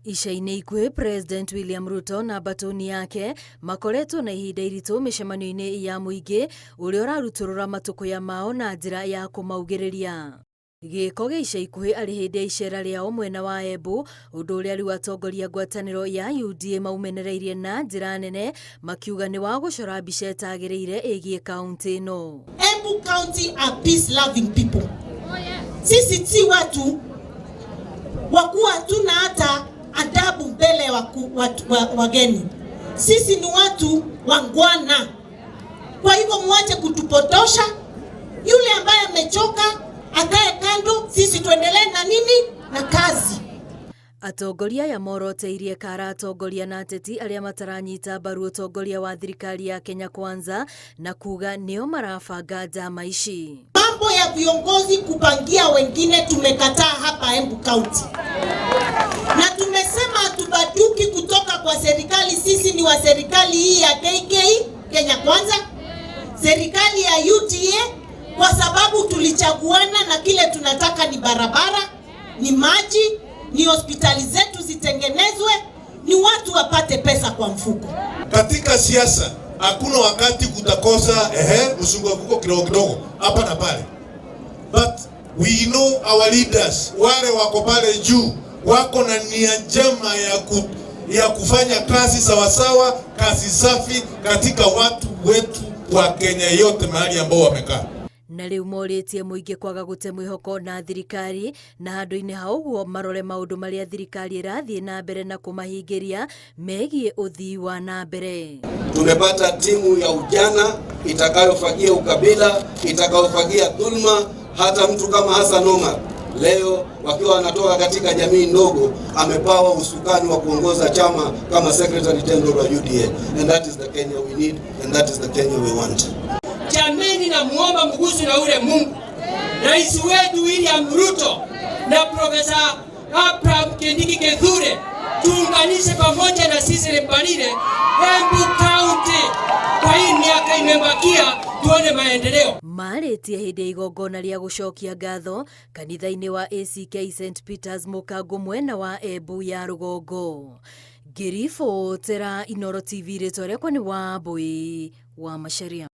Ica-inĩ ikuhĩ President William Ruto na mbatũni yake makoretwo na ihinda iritũ mĩcemanio-inĩ ya mũingĩ ũrĩa ũrarutũrũra matũkũya mao na njĩra ya kũmaugĩrĩria. Gĩko gĩa ica ikuhĩ arĩ hĩndĩ ya icera rĩao mwena wa Embu, ũndũ ũrĩa rĩu atongoria ngwatanĩro ya UDA maumenereirie na njĩra nene makiuga nĩ wa gũcora mbica ĩtagĩrĩire ĩgiĩ kaũntĩ ĩno. Embu County are peace loving people. Sisi si watu wakuwa hatuna hata adabu mbele waku, watu, wa, wageni. Sisi ni watu wangwana. Kwa hivyo muache kutupotosha. Yule ambaye amechoka akae kando, sisi tuendelee na nini na kazi. Atongoria aya moroteirie kara atongoria na ateti arĩa mataranyita mbaru ũtongoria wa thirikari ya Kenya Kwanza na kuga nĩo marabanga njama ici. Mambo ya viongozi kupangia wengine tumekataa hapa Embu County, na tumesema hatubanduki kutoka kwa serikali. Sisi ni wa serikali hii ya KK Kenya Kwanza, serikali ya UDA, kwa sababu tulichaguana na kile tunataka ni barabara, ni maji, ni hospitali zetu zitengenezwe, ni watu wapate pesa kwa mfuko. Katika siasa hakuna wakati kutakosa ehe, msunguko kidogo kidogo hapa na pale, but we know our leaders wale wako pale juu wako na nia njema ya kufanya kazi sawasawa, kazi safi katika watu wetu wa Kenya yote mahali ambao wamekaa. Na rĩu morĩtie mũingĩ kwaga gũte mwĩhoko na thirikari na handũ-inĩ ha ũguo marore maũndũ marĩa thirikari ĩrathiĩ na mbere na kũmahingĩria megiĩ ũthii wa na mbere. Tumepata timu ya ujana itakayofagia ukabila, itakayofagia dhulma. Hata mtu kama Hassan Omar leo wakiwa wanatoka katika jamii ndogo, amepawa usukani wa kuongoza chama kama Secretary General wa UDA, and that is the Kenya we need and that is the Kenya we want. Jameni, namuomba mguswe na ule Mungu, Rais wetu William Ruto na Profesa Abraham Kindiki Kithure tuunganishe pamoja na sisi Mbarire Embu County. Kwa hii miaka imebakia tuone maendeleo. Marĩtie hĩndĩ ya igongona rĩa gũcokia ngatho kanitha-inĩ wa ACK St Peters Mũkango mwena wa Embu ya rũgongo. Ngĩribotera Inooro TV, rĩtwa rĩakwa nĩ Wambui wa Macharia.